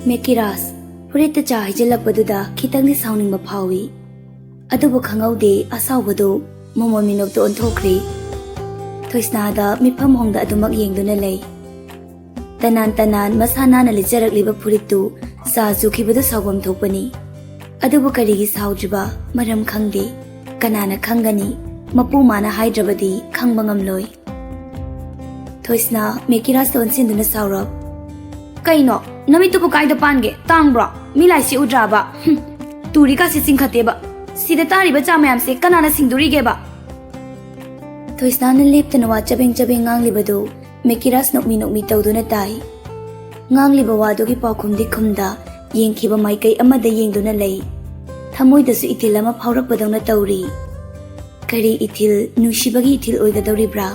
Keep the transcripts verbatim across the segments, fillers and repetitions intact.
ꯃꯦꯀꯤꯔꯥꯁ, ꯐꯨꯔꯤꯠꯇ ꯆꯥ ꯍꯩꯖꯤꯜꯂꯛꯄꯗꯨꯗ ꯈꯤꯇꯪꯗꯤ ꯁꯥꯎꯅꯤꯡꯕ ꯐꯥꯎꯏ꯫ ꯑꯗꯨꯕꯨ ꯈꯪꯍꯧꯗꯦ, ꯑꯁꯥꯎꯕꯗꯨ ꯃꯣꯃꯣꯟ ꯃꯤꯅꯣꯛꯇ ꯑꯣꯟꯊꯣꯛꯈ꯭ꯔꯦ꯫ ꯊꯣꯏꯁꯅꯥꯗ ꯃꯤꯐꯝ ꯍꯣꯡꯗ ꯑꯗꯨꯃꯛ ꯌꯦꯡꯗꯨꯅ ꯂꯩ꯫ ꯇꯅꯥꯟ ꯇꯅꯥꯟ ꯃꯁꯥ ꯅꯥꯟꯅ ꯂꯤꯠꯆꯔꯛꯂꯤꯕ ꯐꯨꯔꯤꯠꯇꯨ ꯆꯥ ꯆꯨꯈꯤꯕꯗꯨ ꯁꯥꯎꯐꯝ ꯊꯣꯛꯄꯅꯤ꯫ ꯑꯗꯨꯕꯨ ꯀꯔꯤꯒꯤ ꯁꯥꯎꯗ꯭ꯔꯤꯕ ꯃꯔꯝ ꯈꯪꯗꯦ꯫ ꯀꯅꯥꯅ ꯈꯪꯒꯅꯤ? ꯃꯄꯨ ꯃꯥꯅ ꯍꯥꯏꯗ꯭ꯔꯕꯗꯤ ꯈꯪꯕ ꯉꯝꯂꯣꯏ꯫ ꯊꯣꯏꯁꯅꯥ ꯃꯦꯀꯤꯔꯥꯁꯇ ꯑꯣꯟꯁꯤꯟꯗꯨꯅ ꯁꯥꯎꯔꯞ, "ꯀꯩꯅꯣ? ꯅꯃꯤꯠꯇꯨꯕꯨ ꯀꯥꯏꯗ ꯄꯥꯟꯒꯦ? ꯇꯥꯡꯕ꯭ꯔꯣ? ꯃꯤ ꯂꯥꯏꯁꯤ ꯎꯗ꯭ꯔꯥꯕ? ꯍꯨꯝ, ꯇꯨꯔꯤꯒꯥꯁꯤ ꯆꯤꯡꯈꯠꯇꯦꯕ꯫ ꯁꯤꯗ ꯇꯥꯔꯤꯕ ꯆꯥ ꯃꯌꯥꯝꯁꯦ ꯀꯅꯥꯅ ꯁꯤꯡꯗꯣꯔꯤꯒꯦꯕ?" ꯊꯣꯏꯁꯅꯥꯅ ꯂꯦꯞꯇꯅ ꯋꯥ ꯆꯕꯦꯡ ꯆꯕꯦꯡ ꯉꯥꯡꯂꯤꯕꯗꯨ ꯃꯦꯀꯤꯔꯥꯁ ꯅꯣꯛꯃꯤ ꯅꯣꯛꯃꯤ ꯇꯧꯗꯨꯅ ꯇꯥꯏ꯫ ꯉꯥꯡꯂꯤꯕ ꯋꯥꯗꯨꯒꯤ ꯄꯥꯎꯈꯨꯝꯗꯤ ꯈꯨꯝꯗ, ꯌꯦꯡꯈꯤꯕ ꯃꯥꯏꯀꯩ ꯑꯃꯗ ꯌꯦꯡꯗꯨꯅ ꯂꯩ꯫ ꯊꯃꯣꯏꯗꯁꯨ ꯏꯊꯤꯜ ꯑꯃ ꯐꯥꯎꯔꯛꯄꯗꯧꯅ ꯇꯧꯔꯤ꯫ ꯀꯔꯤ ꯏꯊꯤꯜ, ꯅꯨꯡꯁꯤꯕꯒꯤ ꯏꯊꯤꯜ ꯑꯣꯏꯒꯗꯧꯔꯤꯕ꯭ꯔꯥ?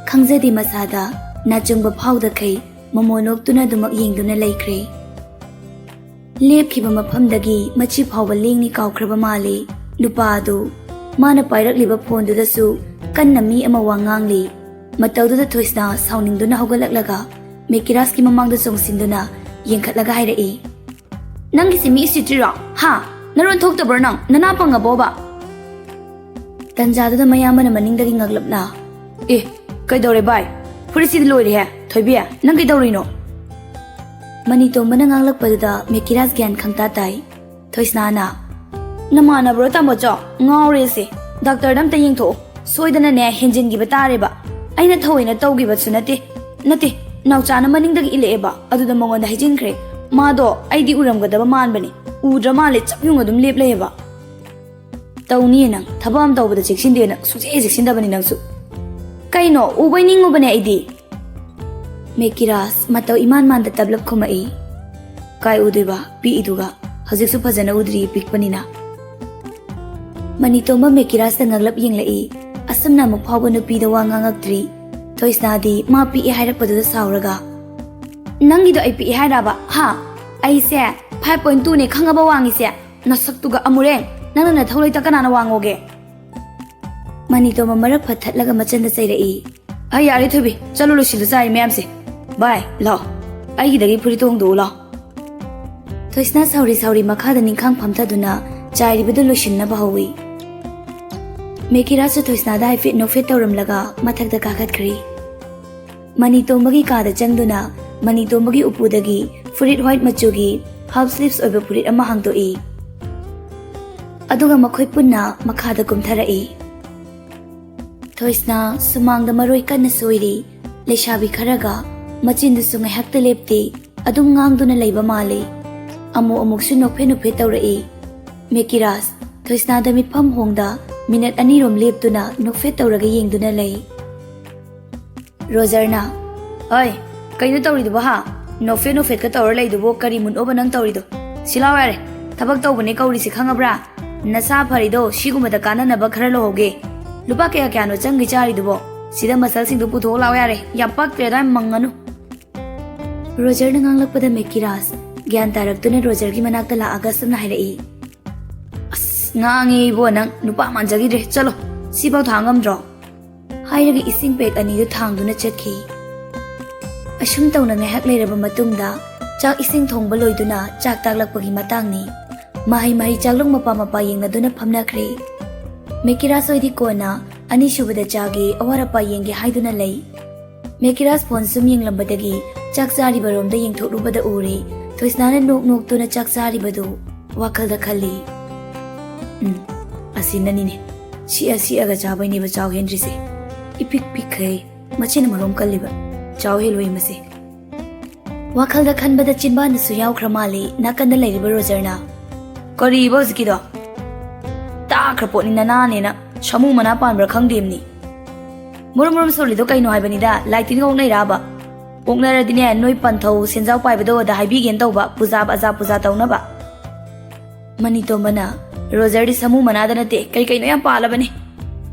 ꯈꯪꯖꯗꯦ ꯃꯁꯥꯗ꯫ ꯅꯥꯆꯨꯡꯕ ꯐꯥꯎꯗꯈꯩ ꯃꯣꯃꯣ ꯅꯣꯛꯇꯨꯅ ꯑꯗꯨꯃꯛ ꯌꯦꯡꯗꯨꯅ ꯂꯩꯈ꯭ꯔꯦ꯫ ꯂꯦꯞꯈꯤꯕ ꯃꯐꯝꯗꯒꯤ ꯃꯆꯤ ꯐꯥꯎꯕ ꯂꯦꯡꯅꯤ ꯀꯥꯎꯈ꯭ꯔꯕ ꯃꯥꯜꯂꯤ ꯅꯨꯄꯥ ꯑꯗꯨ꯫ ꯃꯥꯅ ꯄꯥꯏꯔꯛꯂꯤꯕ ꯐꯣꯟꯗꯨꯗꯁꯨ ꯀꯟꯅ ꯃꯤ ꯑꯃ ꯋꯥ ꯉꯥꯡꯂꯤ꯫ ꯃꯇꯧꯗꯨꯗ ꯊꯣꯏꯁꯅꯥ ꯁꯥꯎꯅꯤꯡꯗꯨꯅ ꯍꯧꯒꯠꯂꯛꯂꯒ ꯃꯦꯀꯤꯔꯥꯁꯀꯤ ꯃꯃꯥꯡꯗ ꯆꯣꯡꯁꯤꯟꯗꯨꯅ ꯌꯦꯡꯈꯠꯂꯒ ꯍꯥꯏꯔꯛꯏ, "ꯅꯪꯒꯤꯁꯤ ꯃꯤ ꯎꯁꯤꯠꯇ꯭ꯔꯤꯔꯣ? ꯍꯥ? ꯅꯔꯣꯟ ꯊꯣꯛꯇꯕ꯭ꯔꯣ ꯅꯪ? ꯅꯅꯥ ꯄꯪꯉꯕꯣꯕ?" ꯇꯟꯖꯥꯗꯨꯗ ꯃꯌꯥꯝꯕꯅ ꯃꯅꯤꯡꯗꯒꯤ ꯉꯛꯂꯞꯅ, "ꯑꯦ, ꯀꯩꯗꯧꯔꯦ ꯚꯥꯏ? ꯐꯨꯔꯤꯠꯁꯤꯗꯤ ꯂꯣꯏꯔꯦꯍꯦ꯫ ꯊꯣꯏꯕꯤ, ꯅꯪ ꯀꯩꯗꯧꯔꯤꯅꯣ?" ꯃꯅꯤꯇꯣꯝꯕꯅ ꯉꯥꯡꯂꯛꯄꯗꯨꯗ ꯃꯦꯀꯤꯔꯥꯁ ꯒ꯭ꯌꯥꯟ ꯈꯪꯇꯥ ꯇꯥꯏ꯫ ꯊꯣꯏꯁꯅꯥꯅ, "ꯅꯃꯥꯟꯅꯕ꯭ꯔꯣ ꯇꯥꯃꯣꯆꯧ? ꯉꯥꯎꯔꯦꯁꯦ꯫ ꯗꯥꯛꯇꯔꯗ ꯑꯝꯇ ꯌꯦꯡꯊꯣꯛꯑꯣ꯫ ꯁꯣꯏꯗꯅꯅꯦ ꯍꯦꯟꯖꯤꯟꯈꯤꯕ ꯇꯥꯔꯦꯕ꯫ ꯑꯩꯅ ꯊꯧꯑꯣꯏꯅ ꯇꯧꯈꯤꯕꯁꯨ ꯅꯠꯇꯦ꯫ ꯅꯠꯇꯦ, ꯅꯥꯎꯆꯥꯅ ꯃꯅꯤꯡꯗꯒꯤ ꯏꯜꯂꯛꯑꯦꯕ꯫ ꯑꯗꯨꯗ ꯃꯉꯣꯟꯗ ꯍꯥꯏꯖꯤꯟꯈ꯭ꯔꯦ꯫ ꯃꯥꯗꯣ ꯑꯩꯗꯤ ꯎꯔꯝꯒꯗꯕ ꯃꯥꯟꯕꯅꯦ꯫ ꯎꯗ꯭ꯔ ꯃꯥꯜꯂꯦ, ꯆꯞ ꯌꯨꯡ ꯑꯗꯨꯝ ꯂꯦꯞ ꯂꯩꯌꯦꯕ꯫" "ꯇꯧꯅꯤꯌꯦ ꯅꯪ꯫ ꯊꯕꯛ ꯑꯃ ꯇꯧꯕꯗ ꯆꯦꯛꯁꯤꯟꯗꯦꯅ ꯁꯨꯡꯆꯦꯛ ꯍꯦꯛ ꯆꯦꯛꯁꯤꯟꯗꯕꯅꯤ ꯅꯪꯁꯨ꯫" "ꯀꯩꯅꯣ? ꯎꯕꯩ ꯅꯤꯡꯉꯨꯕꯅꯦ ꯑꯩꯗꯤ꯫" ꯃꯦꯀꯤꯔꯥꯁ ꯃꯇꯧ ꯏꯃꯥꯟ ꯃꯥꯟꯗ ꯇꯞꯂꯞ ꯈꯨꯝꯃꯛꯏ꯫ "ꯀꯥꯏ ꯎꯗꯣꯏꯕ? ꯄꯤꯛꯏꯗꯨꯒ꯫ ꯍꯧꯖꯤꯛꯁꯨ ꯐꯖꯅ ꯎꯗ꯭ꯔꯤ, ꯄꯤꯛꯄꯅꯤꯅ꯫" ꯃꯅꯤꯇꯣꯝꯕ ꯃꯦꯀꯤꯔꯥꯁꯇ ꯉꯛꯂꯞ ꯌꯦꯡꯂꯛꯏ꯫ ꯑꯁꯨꯝꯅ ꯑꯃꯨꯛ ꯐꯥꯎꯕ ꯅꯨꯄꯤꯗ ꯋꯥ ꯉꯥꯡꯉꯛꯇ꯭ꯔꯤ꯫ ꯊꯣꯏꯁꯅꯥꯗꯤ ꯃꯥ ꯄꯤꯛꯑꯦ ꯍꯥꯏꯔꯛꯄꯗꯨꯗ ꯁꯥꯎꯔꯒ, "ꯅꯪꯒꯤꯗꯣ ꯑꯩ ꯄꯤꯛꯑꯦ ꯍꯥꯏꯔꯕ? ꯍꯥ? ꯑꯩꯁꯦ five point two ꯅꯦ ꯈꯪꯉꯕ ꯋꯥꯡꯉꯤꯁꯦ? ꯅꯁꯛꯇꯨꯒ ꯑꯃꯨꯔꯦꯡ! ꯅꯪꯅ ꯅꯊꯧ ꯂꯩꯇ ꯀꯅꯥꯅ ꯋꯥꯡꯉꯣꯒꯦ?" ꯃꯅꯤꯇꯣꯝꯕ ꯃꯔꯛ ꯐꯠ ꯊꯠꯂꯒ ꯃꯆꯟꯗ ꯆꯩꯔꯛꯏ꯫ "ꯑꯩ ꯌꯥꯔꯦ ꯊꯣꯏꯕꯤ, ꯆꯠꯂꯣ ꯂꯣꯏꯁꯤꯜꯂꯨ ꯆꯥꯔꯤ ꯃꯌꯥꯝꯁꯦ꯫ ꯚꯥꯏ, ꯂꯥꯎ, ꯑꯩꯒꯤꯗꯒꯤ ꯐꯨꯔꯤꯠꯇꯣ ꯍꯣꯡꯗꯣꯛꯎ ꯂꯥꯎ꯫" ꯊꯣꯏꯁꯅꯥ ꯁꯥꯎꯔꯤ ꯁꯥꯎꯔꯤ ꯃꯈꯥꯗ ꯅꯤꯡꯈꯥꯡ ꯐꯝꯊꯗꯨꯅ ꯆꯥꯏꯔꯤꯕꯗꯨ ꯂꯣꯏꯁꯤꯟꯅꯕ ꯍꯧꯏ꯫ ꯃꯦꯀꯤꯔꯥꯁꯁꯨ ꯊꯣꯏꯁꯅꯥꯗ ꯍꯥꯏꯐꯦꯠ ꯅꯣꯛꯐꯦꯠ ꯇꯧꯔꯝꯂꯒ ꯃꯊꯛꯇ ꯀꯥꯈꯠꯈ꯭ꯔꯦ꯫ ꯃꯅꯤꯇꯣꯝꯕꯒꯤ ꯀꯥꯗ ꯆꯪꯗꯨꯅ ꯃꯅꯤꯇꯣꯝꯕꯒꯤ ꯎꯄꯨꯗꯒꯤ ꯐꯨꯔꯤꯠ ꯋꯥꯏꯠ ꯃꯆꯨꯒꯤ ꯍꯥꯐ ꯁ꯭ꯂꯤꯚꯁ ꯑꯣꯏꯕ ꯐꯨꯔꯤꯠ ꯑꯃ ꯍꯥꯡꯗꯣꯛꯏ꯫ ꯑꯗꯨꯒ ꯃꯈꯣꯏ ꯄꯨꯟꯅ ꯃꯈꯥꯗ ꯀꯨꯝꯊꯔꯛꯏ꯫ ꯊꯣꯏꯁꯅꯥ ꯁꯨꯃꯥꯡꯗ ꯃꯔꯣꯏ ꯀꯟꯅ ꯁꯣꯏꯔꯤ꯫ ꯂꯩꯁꯥꯕꯤ ꯈꯔꯒ ꯃꯆꯤꯟꯗꯨꯁꯨ ꯉꯥꯏꯍꯥꯛꯇ ꯂꯦꯞꯇꯦ, ꯑꯗꯨꯝ ꯉꯥꯡꯗꯨꯅ ꯂꯩꯕ ꯃꯥꯜꯂꯤ꯫ ꯑꯃꯨꯛ ꯑꯃꯨꯛꯁꯨ ꯅꯣꯛꯐꯦꯠ ꯅꯣꯛꯐꯦꯠ ꯇꯧꯔꯛꯏ꯫ ꯃꯦꯀꯤꯔꯥꯁ ꯊꯣꯏꯁꯅꯥꯗ ꯃꯤꯠꯐꯝ ꯍꯣꯡꯗ ꯃꯤꯅꯠ ꯑꯅꯤꯔꯣꯝ ꯂꯦꯞꯇꯨꯅ ꯅꯣꯛꯐꯦꯠ ꯇꯧꯔꯒ ꯌꯦꯡꯗꯨꯅ ꯂꯩ꯫ ꯔꯣꯖꯔꯅ, "ꯑꯩ, ꯀꯩꯅꯣ ꯇꯧꯔꯤꯗꯨꯕꯣ ꯍꯥ? ꯅꯣꯛꯐꯦꯠ ꯅꯣꯛꯐꯦꯠꯀ ꯇꯧꯔ ꯂꯩꯗꯨꯕꯣ ꯀꯔꯤ ꯃꯨꯠꯅꯣꯕ ꯅꯪ ꯇꯧꯔꯤꯗꯣ? ꯁꯤ ꯂꯥꯎ ꯌꯥꯔꯦ, ꯊꯕꯛ ꯇꯧꯕꯅꯦ ꯀꯧꯔꯤꯁꯤ ꯈꯪꯉꯕ꯭ꯔꯥ? ꯅꯁꯥ ꯐꯔꯤꯗꯣ ꯁꯤꯒꯨꯝꯕꯗ ꯀꯥꯟꯅꯅꯕ ꯈꯔ ꯂꯧꯍꯧꯒꯦ꯫ ꯂꯨꯄꯥ ꯀꯌꯥ ꯀꯌꯥꯅꯣ ꯆꯪꯒꯩ ꯆꯥꯔꯤꯗꯨꯕꯣ? ꯁꯤꯗ ꯃꯁꯜꯁꯤꯡꯗꯣ ꯄꯨꯊꯣꯛꯑꯣ ꯂꯥꯎ ꯌꯥꯔꯦ, ꯌꯥꯝ ꯄꯛꯇ꯭ꯔꯦ ꯑꯗꯥꯏ ꯃꯪꯉꯅꯨ꯫" ꯔꯣꯖꯔꯅ ꯉꯥꯡꯂꯛꯄꯗ ꯃꯦꯀꯤꯔꯥꯁ ꯒ꯭ꯌꯥꯟ ꯇꯥꯔꯛꯇꯨꯅ ꯔꯣꯖꯔꯒꯤ ꯃꯅꯥꯛꯇ ꯂꯥꯛꯑꯒ ꯁꯨꯝꯅ ꯍꯥꯏꯔꯛꯏ꯫ "ꯑꯁ, ꯉꯥꯡꯉꯦ ꯏꯕꯣ ꯅꯪ, ꯅꯨꯄꯥ ꯃꯥꯟꯖꯈꯤꯗ꯭ꯔꯦ, ꯆꯠꯂꯣ, ꯁꯤꯐꯥꯎ ꯊꯥꯡ ꯉꯝꯗ꯭ꯔꯣ?" ꯍꯥꯏꯔꯒ ꯏꯁꯤꯡ ꯄꯦꯛ ꯑꯅꯤꯗꯨ ꯊꯥꯡꯗꯨꯅ ꯆꯠꯈꯤ꯫ ꯑꯁꯨꯝ ꯇꯧꯅ ꯉꯥꯏꯍꯥꯛ ꯂꯩꯔꯕ ꯃꯇꯨꯡꯗ ꯆꯥꯛ ꯏꯁꯤꯡ ꯊꯣꯡꯕ ꯂꯣꯏꯗꯨꯅ ꯆꯥꯛ ꯇꯥꯛꯂꯛꯄꯒꯤ ꯃꯇꯥꯡꯅꯤ꯫ ꯃꯍꯩ ꯃꯍꯩ ꯆꯥꯛꯂꯨꯛ ꯃꯄꯥ ꯃꯄꯥ ꯌꯦꯡꯅꯗꯨꯅ ꯐꯝꯅꯈ꯭ꯔꯦ꯫ ꯃꯦꯀꯤꯔꯥꯁ ꯍꯣꯏꯗꯤ ꯀꯣꯟꯅ ꯑꯅꯤꯁꯨꯕꯗ ꯆꯥꯒꯦ, ꯑꯋꯥꯠ ꯑꯄꯥ ꯌꯦꯡꯒꯦ ꯍꯥꯏꯗꯨꯅ ꯂꯩ꯫ ꯃꯦꯀꯤꯔꯥꯁ ꯐꯣꯟ ꯁꯨꯝ ꯌꯦꯡꯂꯝꯕꯗꯒꯤ ꯆꯥꯛ ꯆꯥꯔꯤꯕ ꯔꯣꯝꯗ ꯌꯦꯡꯊꯣꯛꯂꯨꯕꯗ ꯎꯔꯦ ꯊꯣꯏꯁꯅꯥꯅ ꯅꯣꯛ ꯅꯣꯛꯇꯨꯅ ꯆꯥꯛ ꯆꯥꯔꯤꯕꯗꯨ꯫ ꯋꯥꯈꯜꯗ ꯈꯜꯂꯤ, "ꯎꯝ, ꯑꯁꯤꯅꯅꯤꯅꯦ, ꯁꯤꯛꯑ ꯁꯤꯛꯑꯒ ꯆꯥꯕꯩꯅꯦꯕ ꯆꯥꯎ ꯍꯦꯟꯗ꯭ꯔꯤꯁꯦ꯫ ꯏꯄꯤꯛ ꯄꯤꯛꯈꯩ, ꯃꯆꯤꯟ ꯃꯔꯣꯝ ꯀꯜꯂꯤꯕ, ꯆꯥꯎ ꯍꯦꯜꯂꯣꯏ ꯃꯁꯦ꯫" ꯋꯥꯈꯜꯗ ꯈꯟꯕꯗ ꯆꯤꯟꯕꯥꯟꯗꯁꯨ ꯌꯥꯎꯈ꯭ꯔ ꯃꯥꯜꯂꯤ ꯅꯥꯀꯟꯗ ꯂꯩꯔꯤꯕ ꯔꯣꯖꯔꯅ꯫ "ꯀꯔꯤꯕ ꯍꯧꯖꯤꯛꯀꯤꯗꯣ?" "ꯇꯥꯈ꯭ꯔ ꯄꯣꯠꯅꯤ ꯅꯅꯥꯅꯦꯅ, ꯁꯥꯃꯨ ꯃꯅꯥ ꯄꯥꯟꯕ꯭ꯔꯥ ꯈꯪꯗꯦꯝꯅꯤ꯫ ꯃꯨꯔꯨꯝ ꯃꯨꯔꯨꯝ ꯁꯣꯜꯂꯤꯗꯣ ꯀꯩꯅꯣ ꯍꯥꯏꯕꯅꯤꯗ, ꯂꯥꯏ ꯇꯤꯟꯒ ꯑꯣꯛꯅꯩꯔꯥꯕ? ꯑꯣꯛꯅꯔꯗꯤꯅꯦ, ꯅꯣꯏ ꯄꯟꯊꯧ ꯁꯦꯟꯖꯥꯎ ꯄꯥꯏꯕꯗꯣ ꯑꯗ ꯍꯥꯏꯕꯤꯒꯦꯅ ꯇꯧꯕ, ꯄꯨꯖꯥ ꯑꯖꯥ ꯄꯨꯖꯥ ꯇꯧꯅꯕ꯫" ꯃꯅꯤꯇꯣꯝꯕꯅ, "ꯔꯣꯖꯔꯗꯤ ꯁꯥꯃꯨ ꯃꯅꯥꯗ ꯅꯠꯇꯦ, ꯀꯩ ꯀꯩꯅꯣ ꯌꯥꯝ ꯄꯥꯜꯂꯕꯅꯦ꯫"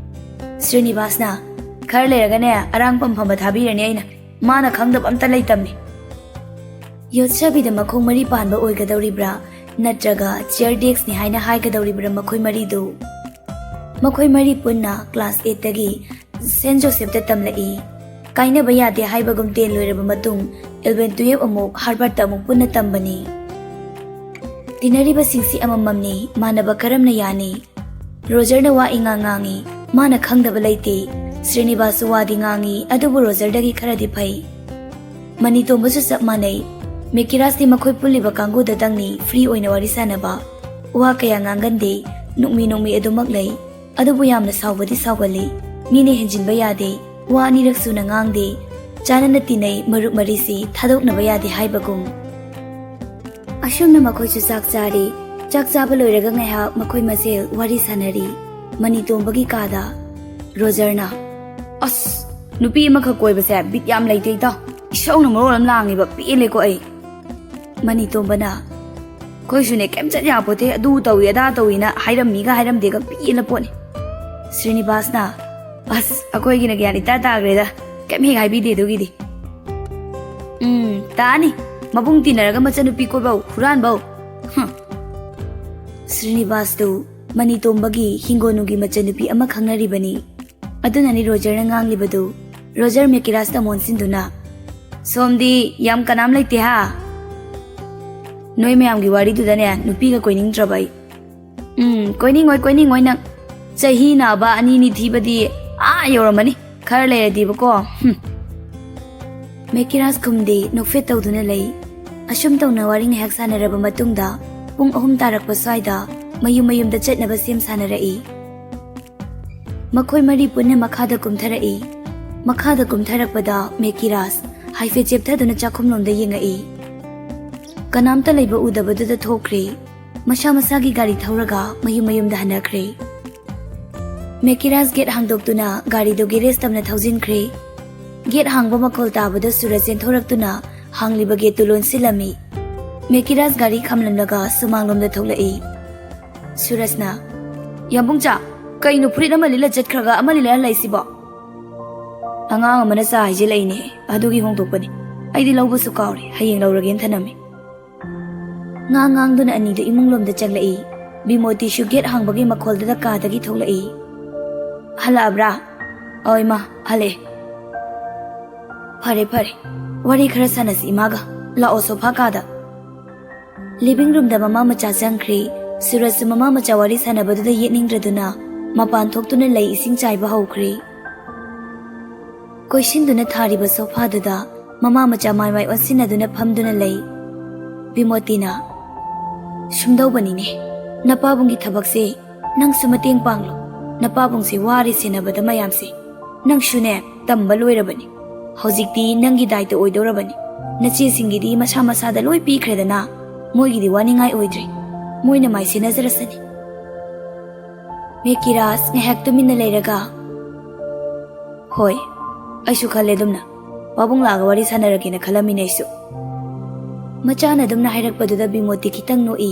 ꯁ꯭ꯔꯤꯅꯤꯕꯥꯁꯅ, "ꯈꯔ ꯂꯩꯔꯒꯅꯦ, ꯑꯔꯥꯡꯐꯝ ꯐꯝꯕ ꯊꯥꯕꯤꯔꯅꯤ ꯑꯩꯅ, ꯃꯥꯅ ꯈꯪꯗꯕ ꯑꯝꯇ ꯂꯩꯇꯝꯅꯤ꯫" ꯌꯣꯠꯁꯕꯤꯗ ꯃꯈꯣꯡ ꯃꯔꯤ ꯄꯥꯟꯕ ꯑꯣꯏꯒꯗꯧꯔꯤꯕ꯭ꯔꯥ, ꯅꯠꯇ꯭ꯔꯒ ꯆꯤꯌꯔ ꯗꯦꯛꯁꯅꯤ ꯍꯥꯏꯅ ꯍꯥꯏꯒꯗꯧꯔꯤꯕ꯭ꯔꯥ ꯃꯈꯣꯏ ꯃꯔꯤꯗꯨ? ꯃꯈꯣꯏ ꯃꯔꯤ ꯄꯨꯟꯅ ꯀ꯭ꯂꯥꯁ ꯑꯩꯠꯇꯒꯤ ꯁꯦꯟꯠ ꯖꯣꯁꯦꯐꯇ ꯇꯝꯂꯛꯏ꯫ ꯀꯥꯏꯅꯕ ꯌꯥꯗꯦ ꯍꯥꯏꯕꯒꯨꯝ ꯇꯦꯟ ꯂꯣꯏꯔꯕ ꯃꯇꯨꯡ ꯏꯂꯚꯦꯟ ꯇꯨꯌꯦꯜꯐ ꯑꯃꯨꯛ ꯍꯥꯔꯕꯔꯠꯇ ꯑꯃꯨꯛ ꯄꯨꯟꯅ ꯇꯝꯕꯅꯤ꯫ ꯇꯤꯟꯅꯔꯤꯕꯁꯤꯡꯁꯤ ꯑꯃꯃꯝꯅꯤ, ꯃꯥꯟꯅꯕ ꯀꯔꯝꯅ ꯌꯥꯅꯤ? ꯔꯣꯖꯔꯅ ꯋꯥ ꯏꯉꯥꯡ ꯉꯥꯡꯉꯤ, ꯃꯥꯅ ꯈꯪꯗꯕ ꯂꯩꯇꯦ꯫ ꯁ꯭ꯔꯤꯅꯤꯕꯥꯁꯁꯨ ꯋꯥꯗꯤ ꯉꯥꯡꯉꯤ, ꯑꯗꯨꯕꯨ ꯔꯣꯖꯔꯗꯒꯤ ꯈꯔꯗꯤ ꯐꯩ꯫ ꯃꯅꯤꯇꯣꯝꯕꯁꯨ ꯆꯞ ꯃꯥꯟꯅꯩ꯫ ꯃꯦꯀꯤꯔꯥꯁꯇꯤ ꯃꯈꯣꯏ ꯄꯨꯜꯂꯤꯕ ꯀꯥꯡꯕꯨꯗꯇꯪꯅꯤ ꯐ꯭ꯔꯤ ꯑꯣꯏꯅ ꯋꯥꯔꯤ ꯁꯥꯟꯅꯕ꯫ ꯋꯥ ꯀꯌꯥ ꯉꯥꯡꯒꯟꯗꯦ, ꯅꯣꯛꯃꯤ ꯅꯣꯛꯃꯤ ꯑꯗꯨꯃꯛ ꯂꯩ꯫ ꯑꯗꯨꯕꯨ ꯌꯥꯝꯅ ꯁꯥꯎꯕꯗꯤ ꯁꯥꯎꯒꯜꯂꯤ꯫ ꯃꯤꯅ ꯍꯦꯟꯖꯤꯟꯕ ꯌꯥꯗꯦ꯫ ꯋꯥ ꯑꯅꯤꯔꯛ ꯁꯨꯅ ꯉꯥꯡꯗꯦ꯫ ꯆꯥꯟꯅꯅ ꯇꯤꯟꯅꯩ, ꯃꯔꯨꯞ ꯃꯔꯤꯁꯤ ꯊꯥꯗꯣꯛꯅꯕ ꯌꯥꯗꯦ ꯍꯥꯏꯕꯒꯨꯝ꯫ ꯑꯁꯨꯝꯅ ꯃꯈꯣꯏꯁꯨ ꯆꯥꯛ ꯆꯥꯔꯤ꯫ ꯆꯥꯛ ꯆꯥꯕ ꯂꯣꯏꯔꯒ ꯉꯥꯏꯍꯥꯛ ꯃꯈꯣꯏ ꯃꯁꯦꯜ ꯋꯥꯔꯤ ꯁꯥꯟꯅꯔꯤ꯫ ꯃꯅꯤꯇꯣꯝꯕꯒꯤ ꯀꯥꯗ ꯔꯣꯖꯔꯅ, "ꯑꯁ, ꯅꯨꯄꯤ ꯑꯃꯈꯛ ꯀꯣꯏꯕꯁꯦ ꯕꯤꯠ ꯌꯥꯝ ꯂꯩꯇꯦ ꯏꯇꯥꯎ꯫ ꯏꯁꯧꯅ ꯃꯔꯣꯜ ꯑꯃ ꯂꯥꯡꯉꯤꯕ, ꯄꯦꯜꯂꯦꯀꯣ ꯑꯩ꯫" ꯃꯅꯤꯇꯣꯝꯕꯅ, "ꯑꯩꯈꯣꯏꯁꯨꯅꯦ ꯀꯩꯝ ꯆꯠ ꯌꯥꯄꯣꯠꯇꯦ, ꯑꯗꯨ ꯇꯧꯏ ꯑꯗꯥ ꯇꯧꯏꯅ ꯍꯥꯏꯔꯝꯃꯤꯒ ꯍꯥꯏꯔꯝꯗꯦꯒ ꯄꯦꯜꯂ ꯄꯣꯠꯅꯤ꯫" ꯁ꯭ꯔꯤꯅꯤꯕꯥꯁꯅ, "ꯑꯁ, ꯑꯩꯈꯣꯏꯒꯤꯅ ꯒ꯭ꯌꯥꯟ ꯏꯇꯥ ꯇꯥꯈ꯭ꯔꯦꯗ, ꯀꯩꯝ ꯍꯦꯛ ꯍꯥꯏꯕꯤꯗꯦ ꯑꯗꯨꯒꯤꯗꯤ꯫" "ꯎꯝ, ꯇꯥꯅꯤ, ꯃꯕꯨꯡ ꯇꯤꯟꯅꯔꯒ ꯃꯆꯟꯅꯨꯄꯤ ꯀꯣꯏꯕꯧ ꯍꯨꯔꯥꯟꯕꯧ꯫ ꯍꯨꯝ꯫" ꯁ꯭ꯔꯤꯅꯤꯕꯥꯁꯇꯨ ꯃꯅꯤꯇꯣꯝꯕꯒꯤ ꯍꯤꯡꯒꯣꯜꯅꯨꯡꯒꯤ ꯃꯆꯟꯅꯨꯄꯤ ꯑꯃ ꯈꯪꯅꯔꯤꯕꯅꯤ꯫ ꯑꯗꯨꯅꯅꯤ ꯔꯣꯖꯔꯅ ꯉꯥꯡꯂꯤꯕꯗꯨ꯫ ꯔꯣꯖꯔ ꯃꯦꯀꯤꯔꯥꯁꯇ ꯑꯃꯨꯛ ꯑꯣꯟꯁꯤꯟꯗꯨꯅ, "ꯁꯣꯝꯗꯤ ꯌꯥꯝ ꯀꯅꯥꯝ ꯂꯩꯇꯦ ꯍꯥ? ꯅꯣꯏ ꯃꯌꯥꯝꯒꯤ ꯋꯥꯔꯤꯗꯨꯗꯅꯦ ꯅꯨꯄꯤꯒ ꯀꯣꯏꯅꯤꯡꯗ꯭ꯔꯕ ꯑꯩ꯫" "ꯎꯝ, ꯀꯣꯏꯅꯤꯡꯉꯣꯏ, ꯀꯣꯏꯅꯤꯡꯉꯣꯏ ꯅꯪ꯫ ꯆꯍꯤ ꯅꯥꯕ ꯑꯅꯤꯅꯤ ꯊꯤꯕꯗꯤ ꯑꯥ ꯌꯧꯔꯝꯃꯅꯤ꯫ ꯈꯔ ꯂꯩꯔꯗꯤꯕꯀꯣ꯫ ꯍꯨꯝ꯫" ꯃꯦꯀꯤꯔꯥꯁ ꯈꯨꯝꯗꯦ, ꯅꯣꯛꯐꯦꯠ ꯇꯧꯗꯨꯅ ꯂꯩ꯫ ꯑꯁꯨꯝ ꯇꯧꯅ ꯋꯥꯔꯤ ꯉꯥꯏꯍꯥꯛ ꯁꯥꯟꯅꯔꯕ ꯃꯇꯨꯡꯗ ꯄꯨꯡ ꯑꯍꯨꯝ ꯇꯥꯔꯛꯄ ꯁ꯭ꯋꯥꯏꯗ ꯃꯌꯨꯝ ꯃꯌꯨꯝꯗ ꯆꯠꯅꯕ ꯁꯦꯝ ꯁꯥꯟꯅꯔꯛꯏ꯫ ꯃꯈꯣꯏ ꯃꯔꯤ ꯄꯨꯟꯅ ꯃꯈꯥꯗ ꯀꯨꯝꯊꯔꯛꯏ꯫ ꯃꯈꯥꯗ ꯀꯨꯝꯊꯔꯛꯄꯗ ꯃꯦꯀꯤꯔꯥꯁ ꯍꯥꯏꯐꯦꯠ ꯆꯦꯞꯊꯗꯨꯅ ꯆꯥꯛꯈꯨꯝꯂꯣꯝꯗ ꯌꯦꯡꯉꯛꯏ꯫ ꯀꯅꯥꯝꯇ ꯂꯩꯕ ꯎꯗꯕꯗꯨꯗ ꯊꯣꯛꯈ꯭ꯔꯦ꯫ ꯃꯁꯥ ꯃꯁꯥꯒꯤ ꯒꯥꯔꯤ ꯊꯧꯔꯒ ꯃꯌꯨꯝ ꯃꯌꯨꯝꯗ ꯍꯟꯅꯈ꯭ꯔꯦ꯫ ꯃꯦꯀꯤꯔꯥꯁ ꯒꯦꯠ ꯍꯥꯡꯗꯣꯛꯇꯨꯅ ꯒꯥꯔꯤꯗꯨ ꯒꯦꯔꯦꯖ ꯇꯝꯅ ꯊꯧꯖꯤꯟꯈ꯭ꯔꯦ꯫ ꯒꯦꯠ ꯍꯥꯡꯕ ꯃꯈꯣꯜ ꯇꯥꯕꯗ ꯁꯨꯔꯖ ꯆꯦꯟꯊꯣꯔꯛꯇꯨꯅ ꯍꯥꯡꯂꯤꯕ ꯒꯦꯠꯇꯨ ꯂꯣꯟꯁꯤꯜꯂꯝꯃꯤ꯫ ꯃꯦꯀꯤꯔꯥꯁ ꯒꯥꯔꯤ ꯈꯥꯝꯂꯝꯂꯒ ꯁꯨꯃꯥꯡꯂꯣꯝꯗ ꯊꯣꯛꯂꯛꯏ꯫ ꯁꯨꯔꯖꯅ, "ꯌꯥꯝꯕꯨꯡꯆꯥ, ꯀꯩꯅꯣ ꯐꯨꯔꯤꯠ ꯑꯃ ꯂꯤꯠꯂ ꯆꯠꯈ꯭ꯔꯒ ꯑꯃ ꯂꯤꯠꯂ ꯂꯩꯁꯤꯕꯣ?" "ꯑꯉꯥꯡ ꯑꯃꯅ ꯆꯥ ꯍꯩꯖꯤꯜꯂꯛꯏꯅꯦ, ꯑꯗꯨꯒꯤ ꯍꯣꯡꯗꯣꯛꯄꯅꯤ꯫ ꯑꯩꯗꯤ ꯂꯧꯕꯁꯨ ꯀꯥꯎꯔꯦ, ꯍꯌꯦꯡ ꯂꯧꯔꯒꯦꯅ ꯊꯅꯝꯃꯤ꯫" ꯉꯥꯡ ꯉꯥꯡꯗꯨꯅ ꯑꯅꯤꯗꯨ ꯏꯃꯨꯡꯂꯣꯝꯗ ꯆꯪꯂꯛꯏ꯫ ꯕꯤꯃꯣꯇꯤꯁꯨ ꯒꯦꯠ ꯍꯥꯡꯕꯒꯤ ꯃꯈꯣꯜꯗꯨꯗ ꯀꯥꯗꯒꯤ ꯊꯣꯛꯂꯛꯏ꯫ "ꯍꯜꯂꯛꯑꯕ꯭ꯔꯥ?" "ꯑꯧ ꯏꯃꯥ, ꯍꯜꯂꯛꯑꯦ꯫" "ꯐꯔꯦ ꯐꯔꯦ, ꯋꯥꯔꯤ ꯈꯔ ꯁꯥꯟꯅꯁꯤ ꯏꯃꯥꯒ꯫ ꯂꯥꯛꯑꯣ ꯁꯣꯐꯥ ꯀꯥꯗ꯫" ꯂꯤꯚꯤꯡ ꯔꯨꯝꯗ ꯃꯃꯥ ꯃꯆꯥ ꯆꯪꯈ꯭ꯔꯦ꯫ ꯁꯨꯔꯖꯁꯨ ꯃꯃꯥ ꯃꯆꯥ ꯋꯥꯔꯤ ꯁꯥꯟꯅꯕꯗꯨꯗ ꯌꯦꯠꯅꯤꯡꯗ꯭ꯔꯗꯨꯅ ꯃꯄꯥꯟ ꯊꯣꯛꯇꯨꯅ ꯂꯩ ꯏꯁꯤꯡ ꯆꯥꯏꯕ ꯍꯧꯈ꯭ꯔꯦ꯫ ꯀꯣꯏꯁꯤꯟꯗꯨꯅ ꯊꯥꯔꯤꯕ ꯁꯣꯐꯥꯗꯨꯗ ꯃꯃꯥ ꯃꯆꯥ ꯃꯥꯏ ꯃꯥꯏ ꯑꯣꯟꯁꯤꯟꯅꯗꯨꯅ ꯐꯝꯗꯨꯅ ꯂꯩ꯫ ꯕꯤꯃꯣꯇꯤꯅ, "ꯁꯨꯝꯗꯧꯕꯅꯤꯅꯦ, ꯅꯄꯥꯕꯨꯡꯒꯤ ꯊꯕꯛꯁꯦ ꯅꯪꯁꯨ ꯃꯇꯦꯡ ꯄꯥꯡꯂꯣ꯫ ꯅꯄꯥꯕꯨꯡꯁꯦ ꯋꯥꯔꯦ ꯁꯦꯟꯅꯕꯗ ꯃꯌꯥꯝꯁꯦ꯫ ꯅꯪꯁꯨꯅꯦ, ꯇꯝꯕ ꯂꯣꯏꯔꯕꯅꯤ꯫ ꯍꯧꯖꯤꯛꯇꯤ ꯅꯪꯒꯤ ꯗꯥꯏꯇ ꯑꯣꯏꯗꯧꯔꯕꯅꯤ꯫ ꯅꯆꯦꯁꯤꯡꯒꯤꯗꯤ ꯃꯁꯥ ꯃꯁꯥꯗ ꯂꯣꯏ ꯄꯤꯈ꯭ꯔꯦꯗꯅ, ꯃꯣꯏꯒꯤꯗꯤ ꯋꯥꯅꯤꯡꯉꯥꯏ ꯑꯣꯏꯗ꯭ꯔꯦ꯫ ꯃꯣꯏꯅ ꯃꯥꯏ ꯁꯦꯟꯅꯖꯔꯁꯅꯤ꯫" ꯃꯦꯀꯤꯔꯥꯁ ꯉꯥꯏꯍꯥꯛ ꯇꯨꯃꯤꯟꯅ ꯂꯩꯔꯒ, "ꯍꯣꯏ, ꯑꯩꯁꯨ ꯈꯜꯂꯦ ꯑꯗꯨꯝꯅ꯫ ꯄꯥꯕꯨꯡ ꯂꯥꯛꯑꯒ ꯋꯥꯔꯤ ꯁꯥꯟꯅꯔꯒꯦꯅ ꯈꯜꯂꯝꯃꯤꯅꯦ ꯑꯩꯁꯨ꯫" ꯃꯆꯥꯅ ꯑꯗꯨꯝꯅ ꯍꯥꯏꯔꯛꯄꯗꯨꯗ ꯕꯤꯃꯣꯇꯤ ꯈꯤꯇꯪ ꯅꯣꯛꯏ꯫